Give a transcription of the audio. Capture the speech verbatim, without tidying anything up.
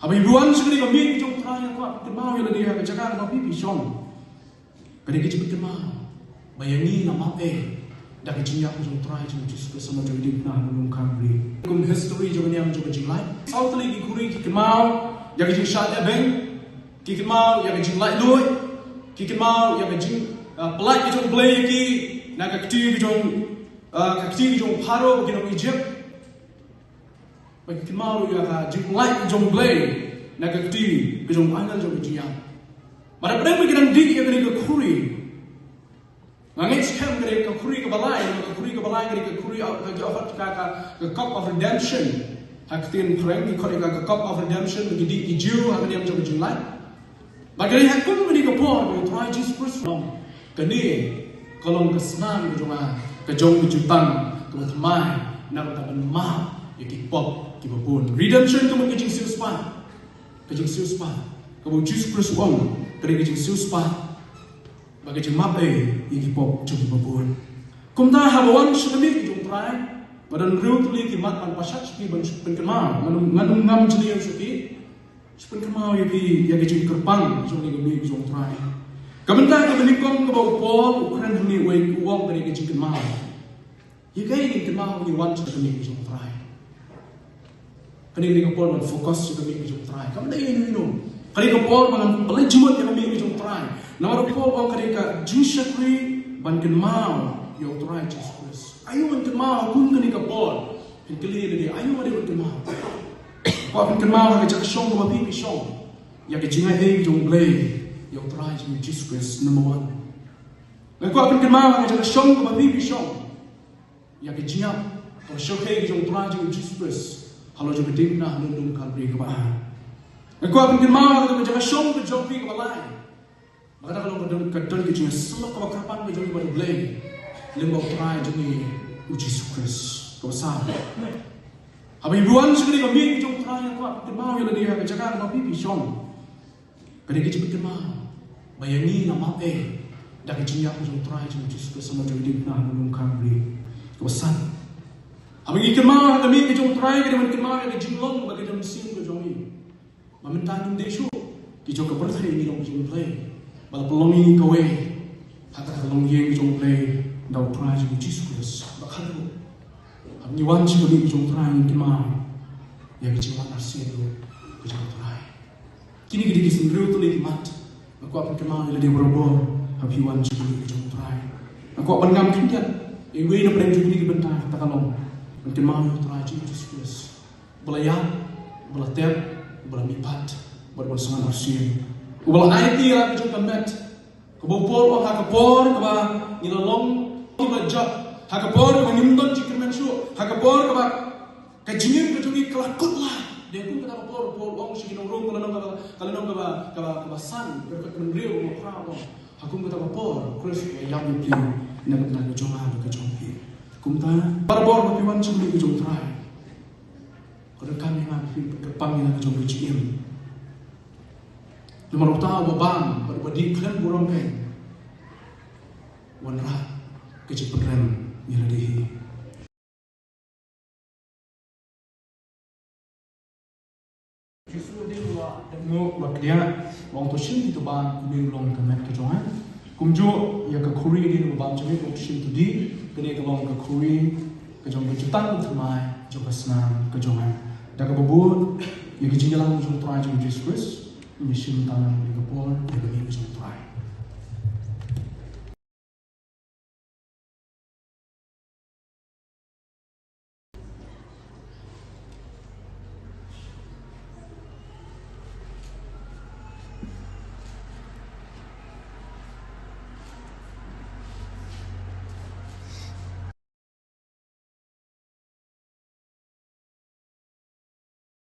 Haba ngi wan sha kane ka miet ka jong U Trai, nga kwah pynkynmaw ïa lade ha ka jaka kaba phi phi shong. Ka dei ka jingpynkynmaw ba ïa ngi la map eh da ka jingïap ka jong U Trai jong Jisu Khrist, sa ma jong ding na ha nong Kalbari. Kum history jong ka niam jong ka jinglait, saw tylli ki khuri ki kynmaw ïa ka jingshah lehbeiñ, ki kynmaw ïa ka jinglaitluid, ki kynmaw ïa ka jing, ah, pyllait ka jong U Blei ïa ki na ka kti ka jong, ah, ka kti ka jong Pharaoh bad ki nong Egypt. Ba ki kynmaw ruh ïa ka jingpyllait jong U Blei na ka kti ka jong u angel jong ka jingïap. Bad hapdeng ba ki dang dih ïa kane ka khuri, nga ngeit skhem ka dei ka khuri kaba lai, ka khuri kaba lai ka dei ka khuri, ka, ka, ka, ka, ka cup of redemption. Ha ka ktien phareng ki khot ïa ka, ka cup of redemption, ba ki dih ki Jiw ha ka niam jong ka jinglait. Bad ka dei ha kum kane ka por ba U Trai Jisu Khrist u ong, kane ka long ka snam ka jong nga, ka jong ka jutang kaba thymmai, na ka bynta ban map ïa ki pop kiba bun. Redemption ka mut ka jingsiewspah. Ka jingsiewspah kaba U Jisu Khrist u ong ka dei ka jingsiewspah bad ka jingmap eh ïa ki pop jong kiba bun. Kumta haba wan sha ka miet ka jong U Trai, ba don hynriew tylli ki mat ban pashat sha phi ban pynkynmaw, ngan ym, ngan ym ngam jylliew sha phi. Shu pynkynmaw ïa phi ïa ka jingkyrpang jong kane ka miet ka jong U Trai. Ka bynta kaba nyngkong kaba u Paul u kren hangne, u ong ka dei ka jingkynmaw. Ïa kaei ngin kynmaw haba ngi wan sha ka miet ka jong U Trai? Kane ka dei ka por ban focus sha ka miet ka jong U Trai. Kam dei ïano ïano. Ka dei ka por ban, ban leit jingmut ïa ka miet ka jong U Trai. Namar u Paul u ong ka dei ka jingshakri ban kynmaw ïa U Trai Jisu Khrist. Aïu ban kynmaw ha kum kane ka por? Phin kylli lade, aïu ba dei ban kynmaw? Kwah phin kynmaw ha ka jaka shong kaba phi phi shong ïa ka jingai ei jong U Blei, ïa U Trai jong ngi Jisu Khrist, number one. Nga kwah phin kynmaw ha ka jaka shong kaba phi phi shong ïa ka jingïap kaba shyrkhei ka jong U Trai jong ngi Jisu Khrist halor jong ka diengphna ha nongdum Kalbari kaba ar. Nga kwah phin kynmaw ha ka jaka shong ka jong phi kaba lai. Ba kata ka long ka don, ka don ka jingïasyllok kaba kyrpang ka jong ngi bad U Blei lyngba U Trai jong ngi U Jisu Khrist. Kaba san, haba ngi wan sha kane ka miet ka jong U Trai, nga kwah pynkynmaw ïa lade ha ka jaka kaba phi phi shong. Ka dei ka jingpynkynmaw ba ïa ngi la map eh da ka jingïap ka jong U Trai jong ngi U Jisu Khrist, sa ma jong ding na ha nong Kalbari. Kaba san, haba ngi kynmaw ha ka miet ka jong U Trai, ka dei ban kynmaw ïa ka jinglong bad ka jingmynsiem ka jong ngi. Ba mynta ngim dei shuh ki jong ka pyrthei, ngi long ki jong U Blei. Ba la pynlong ïa ngi kawei ha kata ka longïing ka jong U Blei da U Trai jong ngi U Jisu Khrist. Bad khatduh, haba ngi wan sha ka miet ka jong U Trai, ngin kynmaw ïa ka jingwan arsien ruh ka jong U Trai. Kine ki dei ki hynriew tylli ki mat nga kwah pynkynmaw ïa lade barabor haba phi wan sha ka miet ka jong U Trai. Nga kwah ban ngam khyndiat ïa iwei na pdeng jong kine ki bynta, kata ka long ban kynmaw ïa U Trai jong ngi U Jisu Khrist. Uba la ïap, uba la tep, uba la mihpat bad uba la sngap arsien, uba la aiti ïa la ka jong ka met. Kaba u Paul u ong, ha ka por kaba ngi la long kiba la jot, ha ka por kaba ngim don jingkyrmen shuh, ha ka por kaba ka jingim ka jong ngi ka la kut lait. Dei kum kata ka por u Paul u ong sha ki nong Rom, ka lynnong kaba, ka lynnong kaba, kaba, kaba san, ka dkhot kaba hynriew, kaba phra u ong, ha kum kata ka por u Khrist u la ïap ïa phi na ka bynta ka jong nga bad ka jong phi. Kumta barabor ba phi wan sha ka miet ka jong U Trai, ka donkam ïa nga ba phin pynkyrpang ïa la ka jong ka jingim. Namar uta uba bam bad uba dih khlem burom keiñ u wanrah ka jingpynrem ïa lade hi. Jisu u dei uba dep nguh, uba kdiah, u ong, to shim kito ba kumne ruh long ka met ka jong nga. Kumjuh ïa ka khuri ka dei uba bam jingmut, u ong, to shim to dih, kane ka long ka khuri ka jong ka jutang thymmai jong ka snam ka jong nga. Da kaba bud ïa ka jingïalang jong U Trai jong ngi U Jisu Khrist, ngin ïa shim tang ïa ka por ïa ka miet ka jong U Trai.